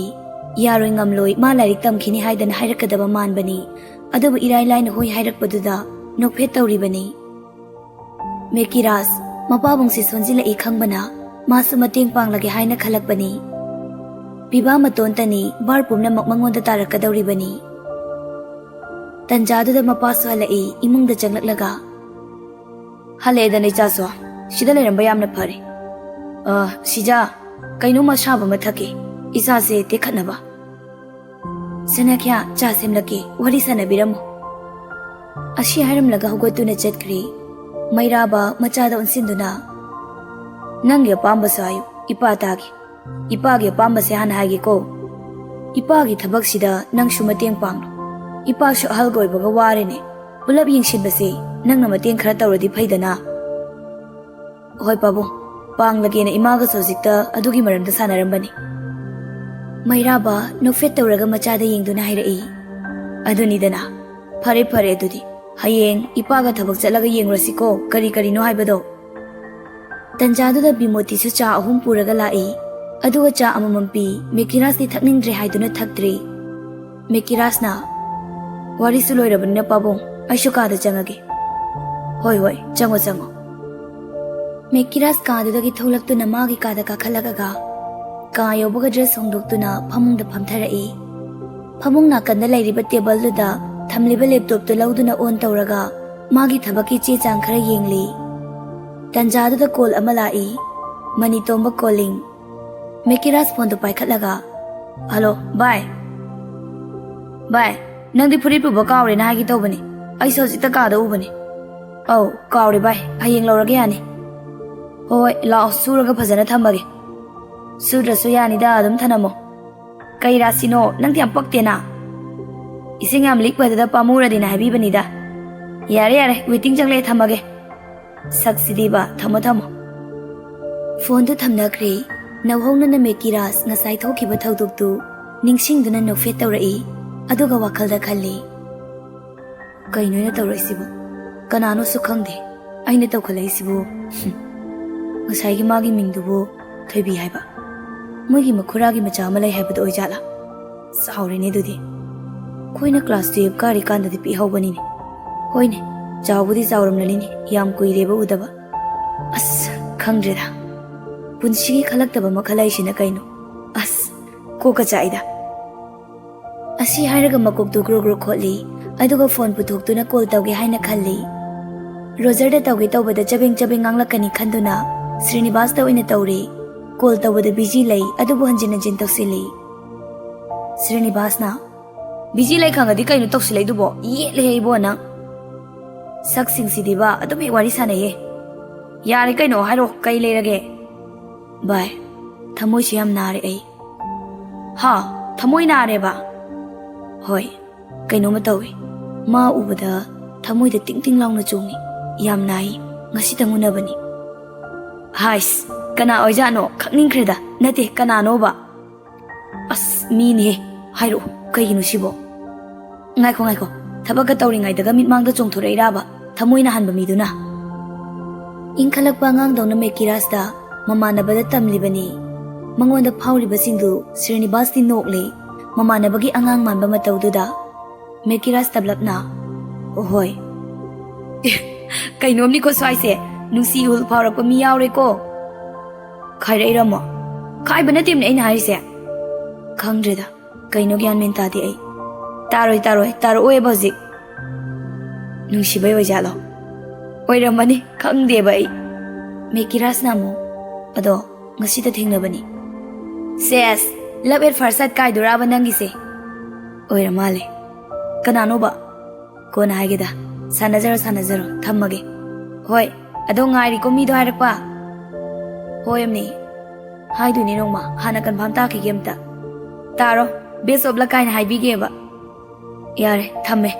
ꯌꯥꯔꯣꯏ ꯉꯝꯂꯣꯏ, ꯃꯥ ꯂꯥꯏꯔꯤꯛ ꯇꯝꯈꯤꯅꯤ ꯍꯥꯏꯗꯅ ꯍꯥꯏꯔꯛꯀꯗꯕ ꯃꯥꯟꯕꯅꯤ꯫ ꯑꯗꯨꯕꯨ ꯏꯔꯥꯏ ꯂꯥꯏꯅ ꯍꯣꯏ ꯍꯥꯏꯔꯛꯄꯗꯨꯗ ꯅꯣꯛꯐꯦꯠ ꯇꯧꯔꯤꯕꯅꯤ꯫ ꯃꯦꯀꯤꯔꯥꯁ, ꯃꯄꯥꯕꯨꯡꯁꯤ ꯁꯣꯟꯖꯤꯜꯂꯛꯏ ꯈꯪꯕꯅ ꯃꯥꯁꯨ ꯃꯇꯦꯡ ꯄꯥꯡꯂꯒꯦ ꯍꯥꯏꯅ ꯈꯜꯂꯛꯄꯅꯤ꯫ ꯄꯤꯕꯥ ꯃꯇꯣꯟꯇꯅꯤ, ꯚꯥꯔ ꯄꯨꯝꯅꯃꯛ ꯃꯉꯣꯟꯗ ꯇꯥꯔꯛꯀꯗꯧꯔꯤꯕꯅꯤ꯫ ꯇꯟꯖꯥꯗꯨꯗ ꯃꯄꯥꯁꯨ ꯍꯜꯂꯛꯏ, ꯏꯃꯨꯡꯗ ꯆꯪꯂꯛꯂꯒ, "ꯍꯜꯂꯛꯑꯦꯗꯅ ꯏꯆꯥꯁꯨ, ꯁꯤꯗ ꯂꯩꯔꯝꯕ ꯌꯥꯝꯅ ꯐꯔꯦ꯫ ꯑ, ꯁꯤꯖꯥ, ꯀꯩꯅꯣꯝ ꯑꯁꯥꯕ ꯑꯃ ꯊꯛꯀꯦ, ꯏꯁꯥꯁꯦ ꯇꯦꯛꯈꯠꯅꯕ꯫" "ꯁꯅꯥꯈ꯭ꯌꯥ, ꯆꯥ ꯁꯦꯝꯂꯛꯀꯦ, ꯋꯥꯔꯤ ꯁꯥꯟꯅꯕꯤꯔꯝꯃꯨ꯫" ꯑꯁꯤ ꯍꯥꯏꯔꯝꯂꯒ ꯍꯧꯒꯠꯇꯨꯅ ꯆꯠꯈ꯭ꯔꯦ꯫ ꯃꯩꯔꯥꯕ ꯃꯆꯥꯗ ꯑꯣꯟꯁꯤꯟꯗꯨꯅ, "ꯅꯪꯒꯤ ꯑꯄꯥꯝꯕꯁꯨ ꯍꯥꯏꯌꯨ, ꯏꯄꯥ ꯇꯥꯒꯦ꯫ ꯏꯄꯥꯒꯤ ꯑꯄꯥꯝꯕꯁꯦ ꯍꯥꯟꯅ ꯍꯥꯏꯒꯦꯀꯣ꯫ ꯏꯄꯥꯒꯤ ꯊꯕꯛꯁꯤꯗ ꯅꯪꯁꯨ ꯃꯇꯦꯡ ꯄꯥꯡꯂꯣ꯫ ꯏꯄꯥꯁꯨ ꯑꯍꯜꯒ ꯑꯣꯏꯕꯒ ꯋꯥꯔꯦꯅꯦ꯫ ꯄꯨꯂꯞ ꯌꯦꯡꯁꯤꯟꯕꯁꯦ ꯅꯪꯅ ꯃꯇꯦꯡ ꯈꯔ ꯇꯧꯔꯗꯤ ꯐꯩꯗꯅ꯫" "ꯍꯣꯏ ꯄꯥꯕꯨꯡ, ꯄꯥꯡꯂꯒꯦꯅ ꯏꯃꯥꯒꯁꯨ ꯍꯧꯖꯤꯛꯇ ꯑꯗꯨꯒꯤ ꯃꯔꯝꯗ ꯁꯥꯟꯅꯔꯝꯕꯅꯤ꯫" ꯃꯩꯔꯥꯕ ꯅꯣꯛꯐꯦꯠ ꯇꯧꯔꯒ ꯃꯆꯥꯗ ꯌꯦꯡꯗꯨꯅ ꯍꯥꯏꯔꯛꯏ, "ꯑꯗꯨꯅꯤꯗꯅ, ꯐꯔꯦ ꯐꯔꯦ, ꯑꯗꯨꯗꯤ ꯍꯌꯦꯡ ꯏꯄꯥꯒ ꯊꯕꯛ ꯆꯠꯂꯒ ꯌꯦꯡꯉꯨꯔꯁꯤꯀꯣ, ꯀꯔꯤ ꯀꯔꯤꯅꯣ ꯍꯥꯏꯕꯗꯣ꯫" ꯇꯟꯖꯥꯗꯨꯗ ꯕꯤꯃꯣꯇꯤꯁꯨ ꯆꯥ ꯑꯍꯨꯝ ꯄꯨꯔꯒ ꯂꯥꯛꯏ꯫ ꯑꯗꯨꯒ ꯆꯥ ꯑꯃꯃꯝ ꯄꯤ꯫ ꯃꯦꯀꯤꯔꯥꯁꯇꯤ ꯊꯛꯅꯤꯡꯗ꯭ꯔꯦ ꯍꯥꯏꯗꯨꯅ ꯊꯛꯇ꯭ꯔꯤ꯫ ꯃꯦꯀꯤꯔꯥꯁꯅ, "ꯋꯥꯔꯤꯁꯨ ꯂꯣꯏꯔꯕꯅꯤꯅ ꯄꯥꯕꯨꯡ, ꯑꯩꯁꯨ ꯀꯥꯗ ꯆꯪꯉꯒꯦ꯫" "ꯍꯣꯏ ꯍꯣꯏ, ꯆꯪꯉꯣ ꯆꯪꯉꯣ꯫" ꯃꯦꯀꯤꯔꯥꯁ ꯀꯥꯗꯨꯗꯒꯤ ꯊꯣꯛꯂꯛꯇꯨꯅ ꯃꯥꯒꯤ ꯀꯥꯗ ꯀꯥꯈꯠꯂꯛꯑꯒ ꯀꯥ ꯌꯧꯕꯒ ꯗ꯭ꯔꯦꯁ ꯍꯣꯡꯗꯣꯛꯇꯨꯅ ꯐꯃꯨꯡꯗ ꯐꯝꯊꯔꯛꯏ꯫ ꯐꯃꯨꯡ ꯅꯥꯀꯟꯗ ꯂꯩꯔꯤꯕ ꯇꯦꯕꯜꯗꯨꯗ ꯊꯝꯂꯤꯕ ꯂꯦꯞꯇꯣꯞꯇꯨ ꯂꯧꯗꯨꯅ ꯑꯣꯟ ꯇꯧꯔꯒ ꯃꯥꯒꯤ ꯊꯕꯛꯀꯤ ꯆꯦ ꯆꯥꯡ ꯈꯔ ꯌꯦꯡꯂꯤ꯫ ꯇꯟꯖꯥꯗꯨꯗ ꯀꯣꯜ ꯑꯃ ꯂꯥꯛꯏ꯫ ꯃꯅꯤꯇꯣꯝꯕ ꯀꯣꯂꯤꯡ꯫ ꯃꯦꯀꯤꯔꯥꯖ ꯐꯣꯟꯗꯨ ꯄꯥꯏꯈꯠꯂꯒ, "ꯍꯜꯂꯣ ꯚꯥꯏ꯫ ꯚꯥꯏ, ꯅꯪꯗꯤ ꯐꯨꯔꯤꯠ ꯄꯨꯕ ꯀꯥꯎꯔꯦꯅ ꯍꯥꯏꯒꯦ ꯇꯧꯕꯅꯤ꯫ ꯑꯩꯁꯨ ꯍꯧꯖꯤꯛꯇ ꯀꯥꯗ ꯎꯕꯅꯤ꯫ ꯑꯧ, ꯀꯥꯎꯔꯦ ꯚꯥꯏ, ꯍꯌꯦꯡ ꯂꯧꯔꯒꯦ ꯌꯥꯅꯤ꯫ ꯍꯣꯏ ꯍꯣꯏ, ꯂꯥꯛꯑꯣ, ꯁꯨꯔꯒ ꯐꯖꯅ ꯊꯝꯃꯒꯦ꯫ ꯁꯨꯗ꯭ꯔꯁꯨ ꯌꯥꯅꯤꯗ, ꯑꯗꯨꯝ ꯊꯅꯝꯃꯣ꯫ ꯀꯩ ꯔꯥꯁꯤꯅꯣ? ꯅꯪꯗꯤ ꯌꯥꯝ ꯄꯛꯇꯦꯅ꯫ ꯏꯁꯤꯡ ꯌꯥꯝ ꯂꯤꯛꯄꯗꯨꯗ ꯄꯥꯝꯃꯨꯔꯗꯤꯅ ꯍꯥꯏꯕꯤꯕꯅꯤꯗ꯫ ꯌꯥꯔꯦ ꯌꯥꯔꯦ, ꯋꯦꯇꯤꯡ ꯆꯪꯂꯛꯑꯦ, ꯊꯝꯃꯒꯦ꯫ ꯁꯛꯁꯤꯗꯤꯕ, ꯊꯝꯃꯣ ꯊꯝꯃꯣ꯫" ꯐꯣꯟꯗꯨ ꯊꯝꯅꯈ꯭ꯔꯦ꯫ ꯅꯧꯍꯧꯅꯅ ꯃꯦꯀꯤꯔꯥꯖ ꯉꯁꯥꯏ ꯊꯣꯛꯈꯤꯕ ꯊꯧꯗꯣꯛꯇꯨ ꯅꯤꯡꯁꯤꯡꯗꯨꯅ ꯅꯣꯛꯐꯦꯠ ꯇꯧꯔꯛꯏ꯫ ꯑꯗꯨꯒ ꯋꯥꯈꯜꯗ ꯈꯜꯂꯤ, "ꯀꯩꯅꯣ ꯑꯩꯅ ꯇꯧꯔꯛꯏꯁꯤꯕꯨ? ꯀꯅꯥꯅꯣꯁꯨ ꯈꯪꯗꯦ꯫ ꯑꯩꯅ ꯇꯧꯈꯠꯂꯛꯏꯁꯤꯕꯨ?" ꯍꯨꯝ꯫ ꯉꯁꯥꯏꯒꯤ ꯃꯥꯒꯤ ꯃꯤꯡꯗꯨꯕꯨ ꯊꯣꯏꯕꯤ ꯍꯥꯏꯕ꯫ ꯃꯣꯏꯒꯤ ꯃꯈꯨꯔꯥꯒꯤ ꯃꯆꯥ ꯑꯃ ꯂꯩ ꯍꯥꯏꯕꯗꯣ ꯑꯣꯏꯖꯥꯠꯂꯥ? ꯆꯥꯎꯔꯦꯅꯦ ꯑꯗꯨꯗꯤ꯫ ꯑꯩꯈꯣꯏꯅ ꯀ꯭ꯂꯥꯁ ꯇꯨꯌꯦꯜꯐ ꯀꯥꯔꯤꯀꯥꯟꯗꯗꯤ ꯄꯤꯛꯍꯧꯕꯅꯤꯅꯦ꯫ ꯍꯣꯏꯅꯦ, ꯆꯥꯎꯕꯨꯗꯤ ꯆꯥꯎꯔꯝꯂꯅꯤꯅꯦ, ꯌꯥꯝ ꯀꯨꯏꯔꯦꯕ ꯎꯗꯕ꯫ ꯑꯁ, ꯈꯪꯗ꯭ꯔꯦꯗ꯫ ꯄꯨꯟꯁꯤꯒꯤ ꯈꯜꯂꯛꯇꯕ ꯃꯈꯜ ꯍꯥꯏꯁꯤꯅ ꯀꯩꯅꯣ? ꯑꯁ, ꯀꯣꯛꯀ ꯆꯥꯛꯏꯗ꯫ ꯑꯁꯤ ꯍꯥꯏꯔꯒ ꯃꯀꯣꯛꯇꯨ ꯒ꯭ꯔꯨ ꯒ꯭ꯔꯨ ꯈꯣꯠꯂꯤ, ꯑꯗꯨꯒ ꯐꯣꯟ ꯄꯨꯊꯣꯛꯇꯨꯅ ꯀꯣꯜ ꯇꯧꯒꯦ ꯍꯥꯏꯅ ꯈꯜꯂꯤ꯫ ꯔꯣꯖꯔꯗ ꯇꯧꯒꯦ ꯇꯧꯕꯗ ꯆꯕꯦꯡ ꯆꯕꯦꯡ ꯉꯥꯡꯂꯛꯀꯅꯤ ꯈꯟꯗꯨꯅ ꯁ꯭ꯔꯤꯅꯤꯕꯥꯁꯇ ꯑꯣꯏꯅ ꯇꯧꯔꯦ꯫ ꯀꯣꯜ ꯇꯧꯕꯗ ꯕꯤꯖꯤ ꯂꯩ, ꯑꯗꯨꯕꯨ ꯍꯟꯖꯤꯟ ꯍꯟꯖꯤꯟ ꯇꯧꯁꯤꯜꯂꯤ꯫ ꯁ꯭ꯔꯤꯅꯤꯕꯥꯁꯅ, "ꯕꯤꯖꯤ ꯂꯩ ꯈꯪꯉꯗꯤ ꯀꯩꯅꯣ ꯇꯧꯁꯤꯜꯂꯛꯏꯗꯨꯕꯣ? ꯌꯦꯠꯂꯦꯍꯦ ꯏꯕꯣ ꯅꯪ꯫ ꯁꯛꯁꯤꯡꯁꯤꯗꯤꯕ ꯑꯗꯨꯝ ꯍꯦꯛ ꯋꯥꯔꯤ ꯁꯥꯟꯅꯩꯌꯦ꯫ ꯌꯥꯔꯦ ꯀꯩꯅꯣ, ꯍꯥꯏꯔꯣ, ꯀꯩ ꯂꯩꯔꯒꯦ?" "ꯚꯥꯏ, ꯊꯃꯣꯏꯁꯦ ꯌꯥꯝ ꯅꯥꯔꯦ ꯑꯩ꯫" "ꯍꯥ? ꯊꯃꯣꯏ ꯅꯥꯔꯦꯕ?" "ꯍꯣꯏ, ꯀꯩꯅꯣꯝꯃ ꯇꯧꯋꯦ꯫ ꯃꯥ ꯎꯕꯗ ꯊꯃꯣꯏꯗ ꯇꯤꯡ ꯇꯤꯡ ꯂꯥꯎꯅ ꯆꯣꯡꯉꯤ꯫ ꯌꯥꯝ ꯅꯥꯏ꯫ ꯉꯁꯤꯇꯪ ꯎꯅꯕꯅꯤ꯫" "ꯍꯥꯏꯁ, ꯀꯅꯥ ꯑꯣꯏꯖꯥꯠꯅꯣ? ꯈꯪꯅꯤꯡꯈ꯭ꯔꯦꯗ꯫ ꯅꯠꯇꯦ, ꯀꯅꯥꯅꯣꯕ?" "ꯑꯁ, ꯃꯤꯅꯦꯍꯦ꯫ ꯍꯥꯏꯔꯛꯑꯣ, ꯀꯩꯒꯤꯅꯣ ꯁꯤꯕꯣ?" "ꯉꯥꯏꯈꯣ, ꯉꯥꯏꯈꯣ꯫ ꯊꯕꯛꯀ ꯇꯧꯔꯤꯉꯩꯗꯒ ꯃꯤꯠꯃꯥꯡꯗ ꯆꯣꯡꯊꯣꯔꯛꯏꯔꯥꯕ ꯊꯃꯣꯏꯅ ꯍꯥꯟꯕ ꯃꯤꯗꯨꯅ?" ꯏꯪꯈꯠꯂꯛꯄ ꯑꯉꯥꯡꯗꯧꯅ ꯃꯦꯀꯤꯔꯥꯁꯇ ꯃꯃꯥꯟꯅꯕꯗ ꯇꯝꯂꯤꯕꯅꯤ꯫ ꯃꯉꯣꯟꯗ ꯐꯥꯎꯔꯤꯕꯁꯤꯡꯗꯨ ꯁ꯭ꯔꯤꯅꯤꯕꯥꯁꯇꯤ ꯅꯣꯛꯂꯦ꯫ ꯃꯃꯥꯟꯅꯕꯒꯤ ꯑꯉꯥꯡ ꯃꯥꯟꯕ ꯃꯇꯧꯗꯨꯗ ꯃꯦꯀꯤꯔꯥꯁ ꯇꯞꯂꯞꯅ, "ꯑꯣꯍꯣꯏ꯫ ꯑꯦ, ꯀꯩꯅꯣꯝꯅꯤꯀꯣ ꯁ꯭ꯋꯥꯏꯁꯦ꯫ ꯅꯨꯡꯁꯤ ꯏꯍꯨꯜ ꯐꯥꯎꯔꯛꯄ ꯃꯤ ꯌꯥꯎꯔꯦꯀꯣ꯫" "ꯈꯥꯏꯔꯛꯏꯔꯝꯃꯣ?" "ꯈꯥꯏꯕ ꯅꯠꯇꯦꯝꯅꯦ ꯑꯩꯅ ꯍꯥꯏꯔꯤꯁꯦ꯫" ꯈꯪꯗ꯭ꯔꯦꯗ꯫ ꯀꯩꯅꯣ ꯒ꯭ꯌꯥꯟ ꯃꯦꯟ ꯇꯥꯗꯦ ꯑꯩ꯫ "ꯇꯥꯔꯣꯏ, ꯇꯥꯔꯣꯏ, ꯇꯥꯔꯛꯑꯣꯏꯕ ꯍꯧꯖꯤꯛ꯫" "ꯅꯨꯡꯁꯤꯕꯩ ꯑꯣꯏꯖꯥꯠꯂꯣ?" "ꯑꯣꯏꯔꯝꯃꯅꯤ, ꯈꯪꯗꯦꯕ ꯑꯩ꯫" ꯃꯦꯀꯤꯔꯥꯁꯅ ꯑꯃꯨꯛ, "ꯑꯗꯣ ꯉꯁꯤꯇ ꯊꯦꯡꯅꯕꯅꯤ꯫ ꯁꯦꯁ, love at first sight ꯀꯥꯏꯗꯣꯔꯕ ꯅꯪꯒꯤꯁꯦ? ꯑꯣꯏꯔ ꯃꯥꯜꯂꯦ꯫ ꯀꯅꯥꯅꯣꯕ? ꯀꯣꯟꯅ ꯍꯥꯏꯒꯦꯗ꯫ ꯁꯥꯟꯅꯖꯔꯣ, ꯁꯥꯟꯅꯖꯔꯣ, ꯊꯝꯃꯒꯦ꯫ ꯍꯣꯏ, ꯑꯗꯣ ꯉꯥꯏꯔꯤꯀꯣ ꯃꯤꯗꯣ ꯍꯥꯏꯔꯛꯄ꯫ ꯍꯣꯏ ꯑꯝꯅꯤ, ꯍꯥꯏꯗꯣꯏꯅꯦ ꯅꯣꯡꯃ, ꯍꯥꯟꯅ confirm ꯇꯥꯈꯤꯒꯦ ꯑꯝꯇ꯫ ꯇꯥꯔꯣ, best of luck ꯀꯥꯏꯅ ꯍꯥꯏꯕꯤꯒꯦꯕ꯫ ꯌꯥꯔꯦ, ꯊꯝꯃꯦ꯫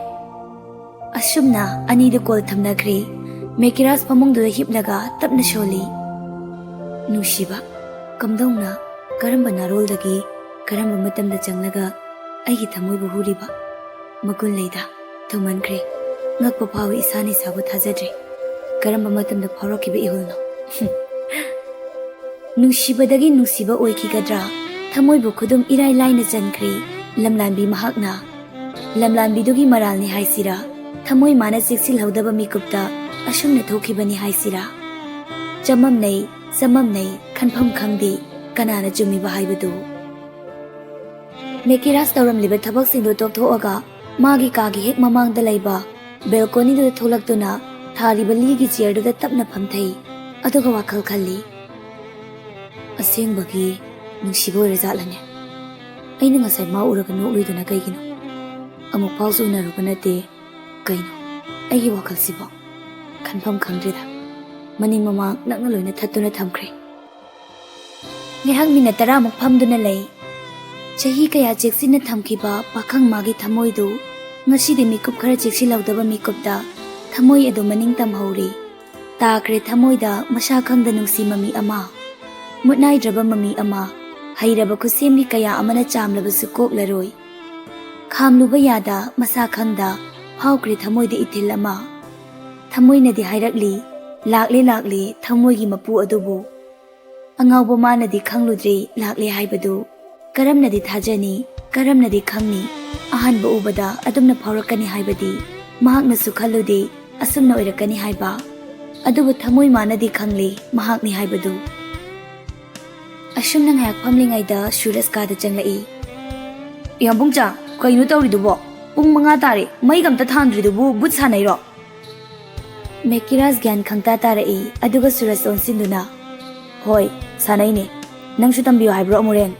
ꯑꯁꯨꯝꯅ ꯑꯅꯤꯗꯨ call ꯊꯝꯅꯈ꯭ꯔꯦ꯫ ꯃꯦꯀꯤꯔꯥꯖ ꯐꯃꯨꯡꯗꯨꯗ ꯍꯤꯞꯂꯒ ꯇꯞꯅ ꯁꯣꯜꯂꯤ꯫ ꯅꯨꯡꯁꯤꯕ, ꯀꯝꯗꯧꯅ, ꯀꯔꯝꯕ ꯅꯥꯔꯣꯜꯗꯒꯤ, ꯀꯔꯝꯕ ꯃꯇꯝꯗ ꯆꯪꯂꯒ ꯑꯩꯒꯤ ꯊꯃꯣꯏꯕꯨ ꯍꯨꯔꯤꯕ? ꯃꯒꯨꯟ ꯂꯩꯗ, ꯊꯨꯝꯃꯟꯈ꯭ꯔꯦ꯫ ꯉꯛꯄ ꯐꯥꯎꯏ, ꯏꯁꯥꯅ ꯏꯁꯥꯕꯨ ꯊꯥꯖꯗ꯭ꯔꯦ꯫ ꯀꯔꯝꯕ ꯃꯇꯝꯗ ꯐꯥꯎꯔꯛꯈꯤꯕ ꯏꯍꯨꯜꯅꯣ? ꯅꯨꯡꯁꯤꯕꯗꯒꯤ ꯅꯨꯡꯁꯤꯕ ꯑꯣꯏꯈꯤꯒꯗ꯭ꯔꯥ? ꯊꯃꯣꯏꯕꯨ ꯈꯨꯗꯨꯝ ꯏꯔꯥꯏ ꯂꯥꯏꯅ ꯆꯟꯈ꯭ꯔꯦ ꯂꯝꯂꯥꯟꯕꯤ ꯃꯍꯥꯛꯅ꯫ ꯂꯝꯂꯥꯟꯕꯤꯗꯨꯒꯤ ꯃꯔꯥꯜꯅꯤ ꯍꯥꯏꯁꯤꯔꯥ? ꯊꯃꯣꯏ ꯃꯥꯅ ꯆꯦꯛꯁꯤꯜꯍꯧꯗꯕ ꯃꯤꯀꯨꯞꯇ ꯑꯁꯨꯝꯅ ꯊꯣꯛꯈꯤꯕꯅꯤ ꯍꯥꯏꯁꯤꯔꯥ? ꯆꯃꯝꯅꯩ, ꯆꯃꯝꯅꯩ, ꯈꯟꯐꯝ ꯈꯪꯗꯦ, ꯀꯅꯥꯅ ꯆꯨꯝꯃꯤꯕ ꯍꯥꯏꯕꯗꯨ꯫ ꯃꯦꯀꯤꯔꯥꯖ ꯇꯧꯔꯝꯂꯤꯕ ꯊꯕꯛꯁꯤꯡꯗꯨ ꯇꯣꯛꯊꯣꯛꯑꯒ ꯃꯥꯒꯤ ꯀꯥꯒꯤ ꯍꯦꯛ ꯃꯃꯥꯡꯗ ꯂꯩꯕ balconyꯗꯨꯗ ꯊꯣꯛꯂꯛꯇꯨꯅ ꯊꯥꯔꯤꯕ ꯂꯤꯒꯤ chairꯗꯨꯗ ꯇꯞꯅ ꯐꯝꯊꯩ꯫ ꯑꯗꯨꯒ ꯋꯥꯈꯜ ꯈꯜꯂꯤ, "ꯑꯁꯦꯡꯕꯒꯤ ꯅꯨꯡꯁꯤꯕ ꯑꯣꯏꯔꯖꯥꯠꯂꯅꯦ? ꯑꯩꯅ ꯉꯁꯥꯏ ꯃꯥ ꯎꯔꯒ ꯅꯣꯛꯂꯨꯏꯗꯨꯅ ꯀꯩꯒꯤꯅꯣ? ꯑꯃꯨꯛ ꯐꯥꯎꯁꯨ ꯎꯅꯔꯨꯕ ꯅꯠꯇꯦ꯫ ꯀꯩꯅꯣ ꯑꯩꯒꯤ ꯋꯥꯈꯜꯁꯤꯕꯣ? ꯈꯟꯐꯝ ꯈꯪꯗ꯭ꯔꯦꯗ꯫ ꯃꯅꯤꯡ ꯃꯃꯥꯡ ꯅꯛꯅ ꯂꯣꯏꯅ ꯊꯠꯇꯨꯅ ꯊꯝꯈ꯭ꯔꯦ꯫" ꯉꯥꯏꯍꯥꯛ ꯃꯤꯅꯠ ꯇꯔꯥꯃꯨꯛ ꯐꯝꯗꯨꯅ ꯂꯩ꯫ ꯆꯍꯤ ꯀꯌꯥ ꯆꯦꯛꯁꯤꯟꯅ ꯊꯝꯈꯤꯕ ꯄꯥꯈꯪ ꯃꯥꯒꯤ ꯊꯃꯣꯏꯗꯨ ꯉꯁꯤꯗꯤ ꯃꯤꯀꯨꯞ ꯈꯔ ꯆꯦꯛꯁꯤꯜꯍꯧꯗꯕ ꯃꯤꯀꯨꯞꯇ ꯊꯃꯣꯏ ꯑꯗꯨ ꯃꯅꯤꯡ ꯇꯝꯍꯧꯔꯤ꯫ ꯇꯥꯈ꯭ꯔꯦ ꯊꯃꯣꯏꯗ ꯃꯁꯥ ꯈꯪꯗ ꯅꯨꯡꯁꯤ ꯃꯃꯤ ꯑꯃ꯫ ꯃꯨꯠꯅꯥꯏꯗ꯭ꯔꯕ ꯃꯃꯤ ꯑꯃ꯫ ꯍꯩꯔꯕ ꯈꯨꯠꯁꯦꯝꯒꯤ ꯀꯌꯥ ꯑꯃꯅ ꯆꯥꯝꯂꯕꯁꯨ ꯀꯣꯛꯂꯔꯣꯏ꯫ ꯈꯥꯝꯂꯨꯕ ꯌꯥꯗ ꯃꯁꯥ ꯈꯪꯗ ꯐꯥꯎꯈ꯭ꯔꯦ ꯊꯃꯣꯏꯗ ꯏꯊꯤꯜ ꯑꯃ꯫ ꯊꯃꯣꯏꯅꯗꯤ ꯍꯥꯏꯔꯛꯂꯤ, "ꯂꯥꯛꯂꯦ, ꯂꯥꯛꯂꯦ ꯊꯃꯣꯏꯒꯤ ꯃꯄꯨ ꯑꯗꯨꯕꯨ꯫" ꯑꯉꯥꯎꯕ ꯃꯥꯅꯗꯤ ꯈꯪꯂꯨꯗ꯭ꯔꯤ ꯂꯥꯛꯂꯦ ꯍꯥꯏꯕꯗꯨ꯫ ꯀꯔꯝꯅꯗꯤ ꯊꯥꯖꯅꯤ, ꯀꯔꯝꯅꯗꯤ ꯈꯪꯅꯤ? ꯑꯍꯥꯟꯕ ꯎꯕꯗ ꯑꯗꯨꯝꯅ ꯐꯥꯎꯔꯛꯀꯅꯤ ꯍꯥꯏꯕꯗꯤ ꯃꯍꯥꯛꯅꯁꯨ ꯈꯜꯂꯨꯗꯦ, ꯑꯁꯨꯝꯅ ꯑꯣꯏꯔꯛꯀꯅꯤ ꯍꯥꯏꯕ꯫ ꯑꯗꯨꯕꯨ ꯊꯃꯣꯏ ꯃꯥꯅꯗꯤ ꯈꯪꯂꯦ ꯃꯍꯥꯛꯅꯤ ꯍꯥꯏꯕꯗꯨ꯫ ꯑꯁꯨꯝꯅ ꯉꯥꯏꯍꯥꯛ ꯐꯝꯂꯤꯉꯩꯗ ꯁꯨꯔꯖ ꯀꯥꯗ ꯆꯪꯂꯛꯏ꯫ "ꯌꯥꯝꯕꯨꯡꯆꯥ, ꯀꯩꯅꯣ ꯇꯧꯔꯤꯗꯨꯕꯣ? ꯄꯨꯡ ꯃꯉꯥ ꯇꯥꯔꯦ, ꯃꯩꯒ ꯑꯝꯇ ꯊꯥꯟꯗ꯭ꯔꯤꯗꯨꯕꯨ ꯚꯨꯠ ꯁꯥꯟꯅꯩꯔꯣ?" ꯃꯦꯀꯤꯔꯥꯖ ꯒ꯭ꯌꯥꯟ ꯈꯪꯇꯥ ꯇꯥꯔꯛꯏ, ꯑꯗꯨꯒ ꯁꯨꯔꯖ ꯑꯣꯟꯁꯤꯟꯗꯨꯅ, "ꯍꯣꯏ, ꯁꯥꯟꯅꯩꯅꯦ꯫ ꯅꯪꯁꯨ ꯇꯝꯕꯤꯌꯨ ꯍꯥꯏꯕ꯭ꯔꯣ ꯑꯃꯨꯔꯦꯡ?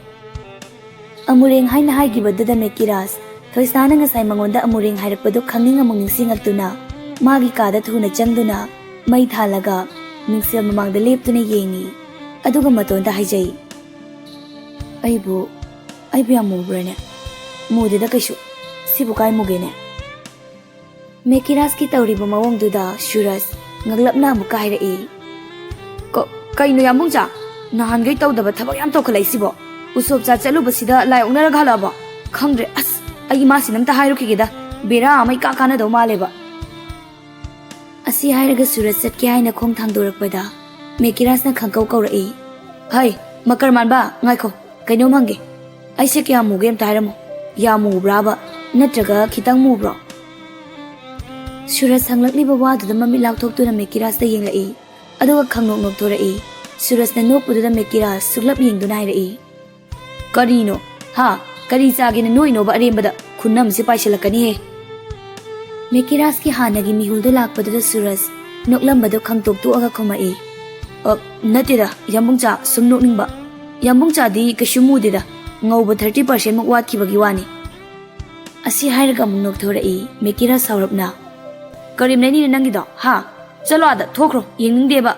ꯑꯃꯨꯔꯦꯡ ꯍꯥꯏꯅ ꯍꯥꯏꯈꯤꯕꯗꯨꯗ ꯃꯦꯀꯤꯔꯥꯁ ꯊꯣꯏꯁꯅꯥꯅ ꯉꯁꯥꯏ ꯃꯉꯣꯟꯗ ꯑꯃꯨꯔꯦꯡ ꯍꯥꯏꯔꯛꯄꯗꯨ ꯈꯪꯅꯤꯡ ꯑꯃꯨꯛ ꯅꯤꯡꯁꯤꯡꯉꯛꯇꯨꯅ ꯃꯥꯒꯤ ꯀꯥꯗ ꯊꯨꯅ ꯆꯪꯗꯨꯅ ꯃꯩ ꯊꯥꯜꯂꯒ ꯃꯤꯡꯁꯦꯜ ꯃꯃꯥꯡꯗ ꯂꯦꯞꯇꯨꯅ ꯌꯦꯡꯉꯤ꯫ ꯑꯗꯨꯒ ꯃꯇꯣꯟꯗ ꯍꯥꯏꯖꯩ, "ꯑꯩꯕꯨ, ꯑꯩꯕꯨ ꯌꯥꯝ ꯃꯨꯕ꯭ꯔꯥꯅꯦ? ꯃꯨꯗꯦꯗ ꯀꯩꯁꯨ꯫ ꯁꯤꯕꯨ ꯀꯥꯏ ꯃꯨꯒꯦꯅꯦ?" ꯃꯦꯀꯤꯔꯥꯁꯀꯤ ꯇꯧꯔꯤꯕ ꯃꯑꯣꯡꯗꯨꯗ ꯁꯨꯔꯖ ꯉꯛꯂꯞꯅ ꯑꯃꯨꯛꯀ ꯍꯥꯏꯔꯛꯏ, "ꯀ-, ꯀꯩꯅꯣ ꯌꯥꯝꯕꯨꯡꯆꯥ? ꯅꯍꯥꯟꯈꯩ ꯇꯧꯗꯕ ꯊꯕꯛ ꯌꯥꯝ ꯇꯧꯈꯠꯂꯛꯏꯁꯤꯕꯣ? ꯎꯁꯣꯞ ꯆꯥ ꯆꯠꯂꯨꯕꯁꯤꯗ ꯂꯥꯏ ꯑꯣꯛꯅꯔꯒ ꯍꯜꯂꯛꯑꯕꯣ? ꯈꯪꯗ꯭ꯔꯦ꯫ ꯑꯁ, ꯑꯩ ꯏꯃꯥꯁꯤꯅ ꯑꯝꯇ ꯍꯥꯏꯔꯨꯈꯤꯒꯦꯗ꯫ ꯕꯦꯔꯥ ꯑꯃ ꯏꯀꯥ ꯀꯥꯟꯅꯗꯧ ꯃꯥꯜꯂꯦꯕ꯫" ꯑꯁꯤ ꯍꯥꯏꯔꯒ ꯁꯨꯔꯖ ꯆꯠꯀꯦ ꯍꯥꯏꯅ ꯈꯣꯡ ꯊꯥꯡꯗꯣꯔꯛꯄꯗ ꯃꯦꯀꯤꯔꯥꯁꯅ ꯈꯪꯀꯧ ꯀꯧꯔꯛꯏ, "ꯍꯩ, ꯃꯀꯔ ꯃꯥꯟꯕ, ꯉꯥꯏꯈꯣ, ꯀꯩꯅꯣꯝ ꯍꯪꯒꯦ꯫ ꯑꯩꯁꯦ ꯀꯌꯥꯝ ꯃꯨꯒꯦ ꯑꯝꯇ ꯍꯥꯏꯔꯝꯃꯣ꯫ ꯌꯥꯝ ꯃꯨꯕ꯭ꯔꯥꯕ? ꯅꯠꯇ꯭ꯔꯒ ꯈꯤꯇꯪ ꯃꯨꯕ꯭ꯔꯣ?" ꯁꯨꯔꯖ ꯍꯪꯂꯛꯂꯤꯕ ꯋꯥꯗꯨꯗ ꯃꯃꯤꯠ ꯂꯥꯎꯊꯣꯛꯇꯨꯅ ꯃꯦꯀꯤꯔꯥꯁꯇ ꯌꯦꯡꯂꯛꯏ꯫ ꯑꯗꯨꯒ ꯈꯪꯅꯣꯛ ꯅꯣꯛꯊꯣꯔꯛꯏ꯫ ꯁꯨꯔꯖꯅ ꯅꯣꯛꯄꯗꯨꯗ ꯃꯦꯀꯤꯔꯥꯁ ꯁꯨꯛꯂꯞ ꯌꯦꯡꯗꯨꯅ ꯍꯥꯏꯔꯛꯏ, "ꯀꯔꯤꯅꯣ? ꯍꯥ? ꯀꯔꯤ ꯆꯥꯒꯦꯅ ꯅꯣꯏꯅꯣꯕ ꯑꯔꯦꯝꯕꯗ? ꯈꯨꯟꯅꯝꯁꯦ ꯄꯥꯏꯁꯤꯜꯂꯛꯀꯅꯤꯍꯦ꯫" ꯃꯦꯀꯤꯔꯥꯁꯀꯤ ꯍꯥꯟꯅꯒꯤ ꯃꯤꯍꯨꯜꯗꯨ ꯂꯥꯛꯄꯗꯨꯗ ꯁꯨꯔꯖ ꯅꯣꯛꯂꯝꯕꯗꯨ ꯈꯪꯇꯣꯛ ꯇꯣꯛꯑꯒ ꯈꯨꯝꯃꯛꯏ, "ꯑ, ꯅꯠꯇꯦꯗ, ꯌꯥꯝꯕꯨꯡꯆꯥ, ꯁꯨꯝ ꯅꯣꯛꯅꯤꯡꯕ꯫ ꯌꯥꯝꯕꯨꯡꯆꯥꯗꯤ ꯀꯩꯁꯨ ꯃꯨꯗꯦꯗ, ꯉꯧꯕ thirty percent ꯃꯨꯛ ꯋꯥꯠꯈꯤꯕꯒꯤ ꯋꯥꯅꯤ꯫" ꯑꯁꯤ ꯍꯥꯏꯔꯒ ꯑꯃꯨꯛ ꯅꯣꯛꯊꯣꯔꯛꯏ ꯃꯦꯀꯤꯔꯥꯁ ꯁꯥꯎꯔꯞꯅ, "ꯀꯔꯤ ꯃꯤꯅꯩꯅꯤꯅꯣ ꯅꯪꯒꯤꯗꯣ, ꯍꯥ? ꯆꯠꯂꯣ ꯑꯥꯗ, ꯊꯣꯛꯈ꯭ꯔꯣ, ꯌꯦꯡꯅꯤꯡꯗꯦꯕ꯫